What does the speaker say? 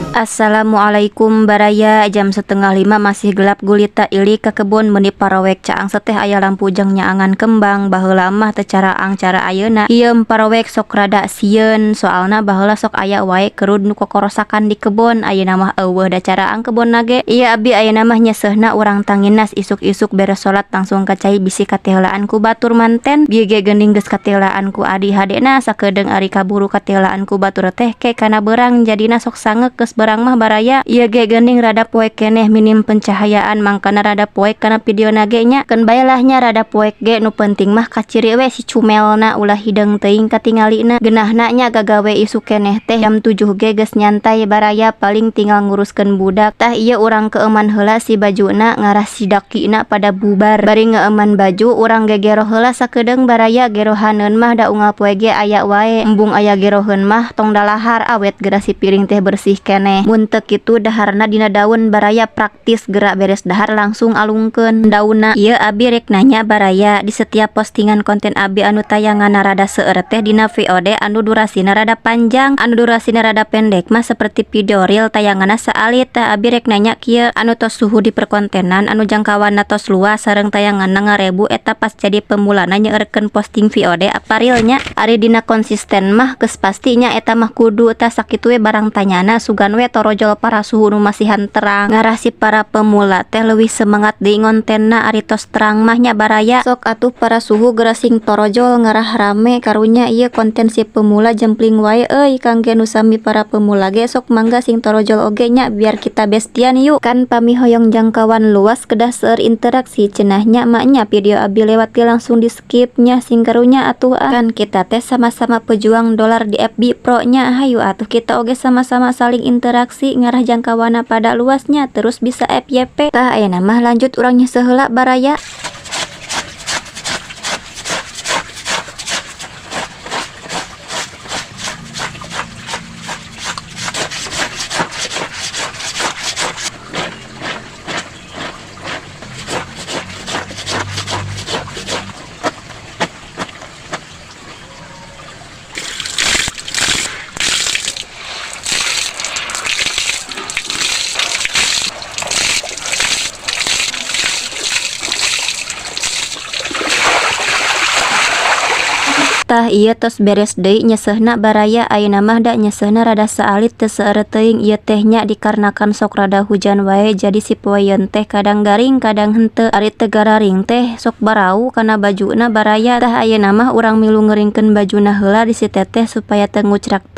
Assalamualaikum baraya. Jam 4.30 masih gelap gulita, ilik ka kebun meuni parowek. Caang seteh aya lampu jang nyaangan kembang. Baheula mah teu caraang cara ayeuna. Ieu parowek sok rada sieun, soalna baheula sok aya wae kerud nu kokorosakan di kebon. Ayeuna mah euweuh, da caraang kebonna ge. Ieu abi ayeuna mah nyeuseuhna urang tanginas. Isuk-isuk beres salat langsung ka cai, bisi katiheulaan ku batur manten. Bieu ge geuning geus katiheulaan ku adi hadena sakedeung. Ari kaburu katiheulaan ku batur teh ke kana beurang, jadina sok sangek geus beurang mah, baraya. Ieu ge geuning rada poek keneh, minim pencahayaan, mangkana rada poek kana video na ge nya. Keun bae lah nya, rada poek ge, nu penting mah kaciri we si cumelna, ulah hideung teuing katingalina. Geunahna nya gagawe isuk keneh teh jam 7 ge geus nyantai, baraya, paling tinggal nguruskeun budak. Tah, ieu urang keueuman heula si bajuna, ngarah si dakina pada bubar. Bari ngeueuman baju, urang gegero heula sakedeung, baraya. Gerohaneun mah da unggal poe ge aya wae. Embung aya geroheun mah tong dalahar, awet geura si piring teh bersih keneh. Mun teu kitu daharna dina daun, baraya, praktis gerak beres dahar langsung alungkeun daunna. Ieu abi rek nanya, baraya. Di setiap postingan konten abi anu tayanganna rada seueur teh dina VOD anu durasina rada panjang. Anu durasina rada pendek mah seperti video reel tayanganna saalit. Tah, abi rek nanya kieu, anu tos suhu di perkontenan anu jangkauanna tos luas sareng tayanganna ngarebu, eta pas jadi pemulana nyeurkeun posting VOD apa reelnya? Ari dina konsisten mah geus pastinya eta mah kudu. Tah, sakitu we barang tanyana. Sugan we torojol para suhu nu masihan terang, ngarah si para pemula teh leuwih semangat deui ngontenna ari tos terang mah nya, baraya. Sok atuh para suhu, geura sing torojol ngarah rame. Karunya ieu konten si pemula jempling wae euy. Kangge nu sami para pemula ge, sok mangga sing torojol oge nya, biar kita bestian yuk. Kan pami hoyong jangkauan luas kedah seueur interaksi cenah nya maknya. Video abi lewat ge langsung di skip nya, sing karunya atuh ah. Kan kita teh sama-sama pejuang dolar di FB Pro nya. Hayu atuh kita oge sama-sama saling interaksi ngarah jangkauanna pada luasnya, terus bisa FYP. Tah, ayeuna mah lanjut urang nyeuseuh heula, baraya. Tah, ieu tos beres deui nyeuseuhna, baraya. Ayeuna mah da nyeuseuhna rada saalit, teu seueur teuing ieu teh nya, dikarenakan sok rada hujan wae, jadi si poeun teh kadang garing kadang henteu. Ari teu gararing teh sok barau kana bajuna, baraya. Tah, ayeuna mah urang milu ngeuringkeun bajuna heula di si teteh supaya teu ngucrak.